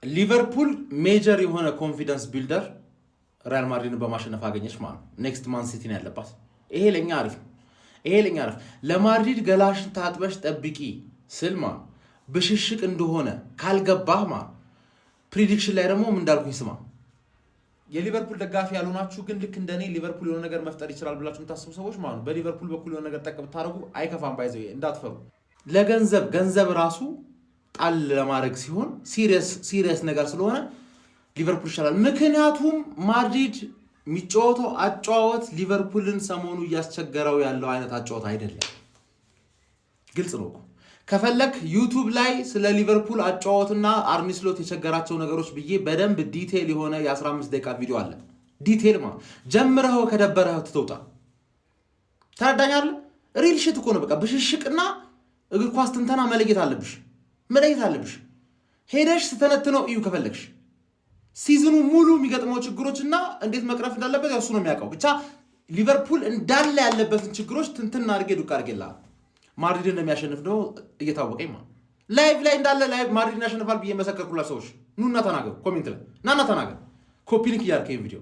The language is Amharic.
ሊቨርፑል major የሆነ confidence builder ሪያል ማድሪድን በማሸነፍ አገኘች ማለት ነው። Next ማን ሲቲን ያለባት። ይሄ ለኛ አሪፍ ነው። ይሄ ለኛ አሪፍ። ለማድሪድ ገላሽን ታጥበሽ ጠብቂ ስል ማለት ብሽሽቅ እንደሆነ ካልገባህ ማለት prediction ላይ ደግሞ ምን እንዳልኩኝ ስማ። የሊቨርፑል ደጋፊ ያልሆናችሁ ግን ልክ እንደኔ ሊቨርፑል የሆነ ነገር መፍጠር ይችላል ብላችሁ የምታስቡ ሰዎች ማለት ነው፣ በሊቨርፑል በኩል የሆነ ነገር ጠቅ ብታደርጉ አይከፋም። By the way እንዳትፈሩ። ለገንዘብ ገንዘብ ራሱ ጣል ለማድረግ ሲሆን serious ነገር ስለሆነ ሊቨርፑል ይሻላል። ምክንያቱም ማድሪድ የሚጫወተው አጨዋወት ሊቨርፑልን ሰሞኑ እያስቸገረው ያለው አይነት አጨዋወት አይደለም። ግልጽ ነው እኮ። ከፈለክ ዩቱብ ላይ ስለ ሊቨርፑል አጨዋወትና አርኒ ስሎት የቸገራቸው ነገሮች ብዬ በደንብ detail የሆነ የ15 ደቂቃ ቪዲዮ አለ። Detail ማለት ጀምረኸው ከደበረህ ትተውጣ። ተረዳኛለህ? Real shit እኮ ነው። በቃ ብሽሽቅና እግር ኳስ ትንተና መለየት አለብሽ፣ መለየት አለብሽ። ሄደሽ ስተነትነው እዩ ከፈለግሽ። Season ኑ ሙሉ የሚገጥመው ችግሮች እና እንዴት መቅረፍ እንዳለበት ያው እሱ ነው የሚያውቀው። ብቻ ሊቨርፑል እንዳለ ያለበትን ችግሮች ትንትን አድርጌ ዱቅ አድርጌልሃል። ማድሪድ እንደሚያሸንፍ ደግሞ እየታወቀኝ ማለት live ላይ እንዳለ live ማድሪድን ያሸንፋል ብዬ መሰከርኩላችሁ ሰዎች ኑና ተናገሩ። Comment ላይ ናና ተናገር። Copy link እያደረክ ቪዲዮ